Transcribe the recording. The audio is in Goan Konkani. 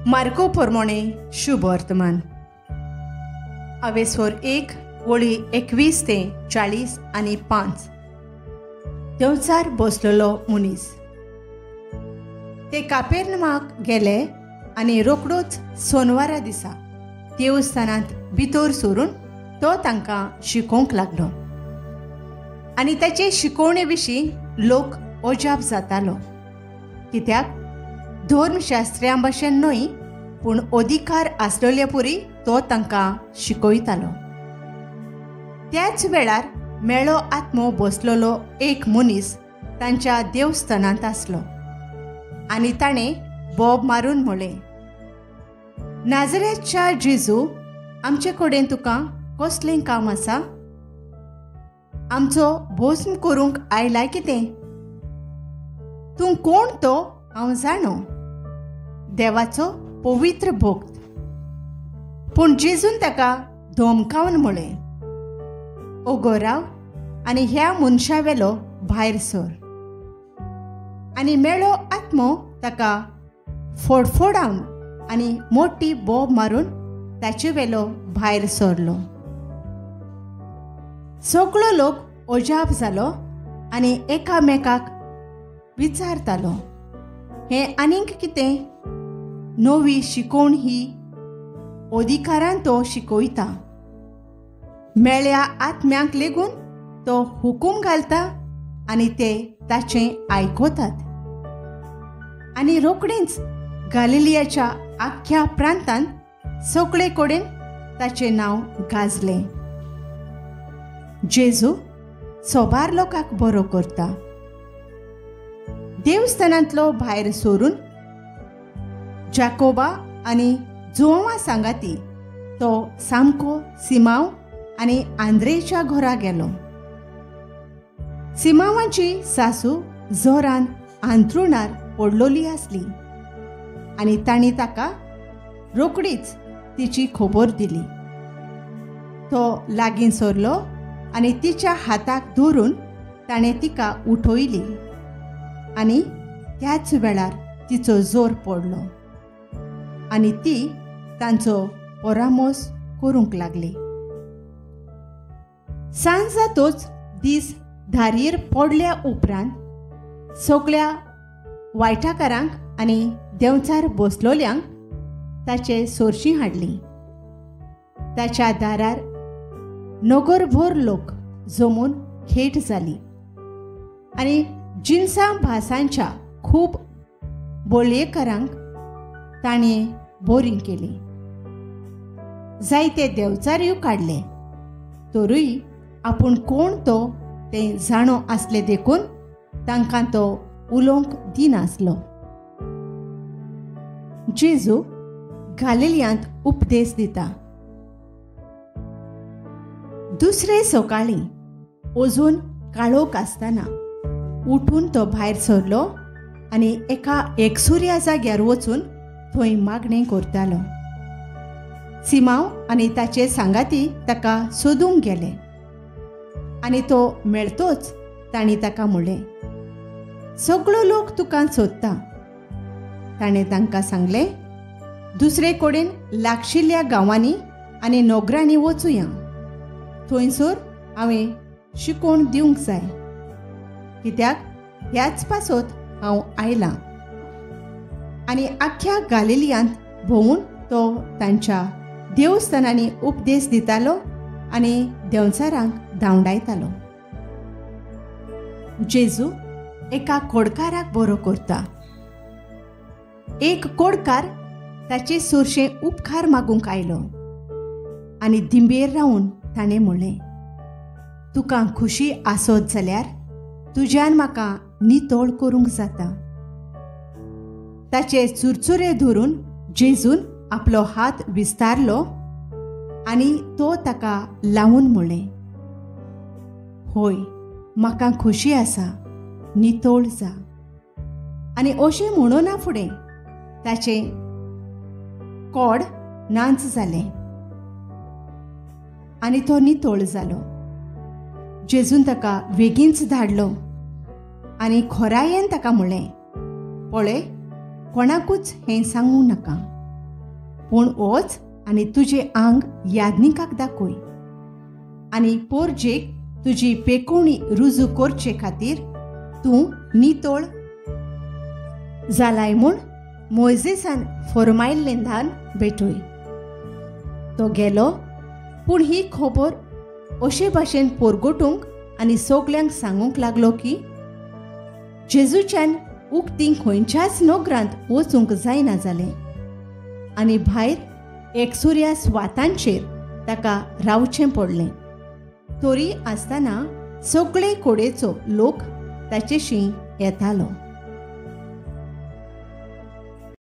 मार्को पोरमोणे शुभ वर्तमान अवेसोर 1 वळी 21 ते 40 आनी 5. देंवचार बसलेलो मनीस. ते कापेर्नमाक गेले आनी रोकडोच सोनवारा दिसा देवस्थानांत भितर सरून तो तांकां शिकोवंक लागलो आनी ताचे शिकोवणे विशीं लोक अजाप जातालो, कित्याक धर्मशास्त्र्यां भशेन न्हय पूण अधिकार आसलेले पुरी तो तांकां शिकयतालो. त्याच वेळार मेळो आत्मो बसलेलो एक मनीस तांच्या देवस्थानांत आसलो आनी ताणें बोब मारून म्हळें, नाजरेतच्या जेजू, आमचे कडेन तुका कसलें काम आसा? आमचो भस्म करूंक आयलाय कितें? तूं कोण तो हांव जाणो, देवाचो पवित्र भक्त. पूण जेजून ताका धमकावन म्हळें, ओगो राव आनी ह्या मनशा वेलो भायर सर. आनी मेळो आत्मो ताका फोडफोडावन आनी मोटी बोब मारून ताचे वेलो भायर सरलो. सगळो लोक अजाप जालो आनी एकामेकाक विचारतालो, हें आनीक कितें नवी शिकोवण ही? अधिकारान तो शिकयता, मेळ्या आत्म्यांक लेगून तो हुकूम घालता आनी ते ताचें आयकतात. आनी रोखडेंच गालिलियाच्या आख्ख्या प्रांतांत सगळे कडेन ताचें नांव गाजलें. जेजू सोबार लोकांक बरो करता. देवस्थानांतलो भायर सरून जाकोबा आनी जुआंवा सांगाती तो सामको सिमांव आनी आंद्रेच्या घरा गेलो. सिमांवाची सासू जोरान आंतरुणार पडलोली आसली आनी तांणी ताका रोकडीच तिची खबर दिली. तो लागीं सरलो आनी तिच्या हाताक धरून ताणें तिका उठयली आनी त्याच वेळार तिचो जोर पडलो आनी ती तांचो परामोस करूंक लागली. सांज जातोच दीस धारयेर पडल्या उपरांत सगळ्या वायटाकारांक आनी देंवचार बसलोल्यांक ताचे सोरशीं हाडली. ताच्या दारार नगरभर लोक जमून खेट जाली आनी जिनसां भासांच्या खूब बोलयेकारांक ताणें बोरींग केली. जायते देवचारूय काडले, तरूय आपूण कोण तो तें जाणो आसले देखून तांकां तो उलोवंक दिनासलो. जेजू गालिलियांत उपदेश दिता. दुसरे सकाळीं अजून काळोख आसतना उठून तो भायर सरलो आनी एका एकसुऱ्या जाग्यार वचून थंय मागणें करतालो. सिमांव आनी ताचे सांगाती ताका सोदूंक गेले आनी तो मेळतोच तांणी ताका म्हणलें, सगळो लोक तुका सोदता. ताणें तांकां सांगलें, दुसरे कडेन लागशिल्ल्या गांवांनी आनी नगरांनी वचुया, थंयसर हांवें शिकोवन दिवंक जाय, कित्याक ह्याच पासत हांव आयलां. आनी आख्ख्या गालिलियांत भोंवून तो तांच्या देवस्थानांनी उपदेश दितालो आनी देंवचारांक धांवडायतालो. जेजू एका कोडकाराक बरो करता. एक कोडकार ताचे सोरशे उपकार मागूंक आयलो आनी दिंबेर रावन ताणें म्हणलें, तुका खुशी आसत जाल्यार तुज्यान म्हाका नितळ करूंक जाता. ताचे चुरचुरे धरून जेजून आपलो हात विस्तारलो आनी तो ताका लावन म्हणलें, होय, म्हाका खुशी आसा, नितळ जा. आनी अशें म्हणना फुडें ताचें कोड नाच जालें आनी तो नितळ जालो. जेजून ताका वेगींच धाडलो आनी खोरायेन ताका म्हणलें, पळय, कोणाकूच हें सांगूं नाका. पूण वच आनी तुजें आंग याज्ञिकाक दाखय आनी पोरजेक तुजी पेकोवणी रुजू करचे खातीर तूं नितळ जालाय म्हूण मोयजेसान फरमायल्लें दान भेटय. तो गेलो, पूण ही खबर अशे भाशेन पोरगोटूंक आनी सगल्यांक सांगूंक लागलो की जेजूच्यान उक्ती खंयच्याच नगरांत वचूंक जायना जालें आनी भायर एकसुऱ्या स्वातांचेर ताका रावचें पडलें. तरी आसतना सगळे कडेचो लोक ताचेशी येतालो.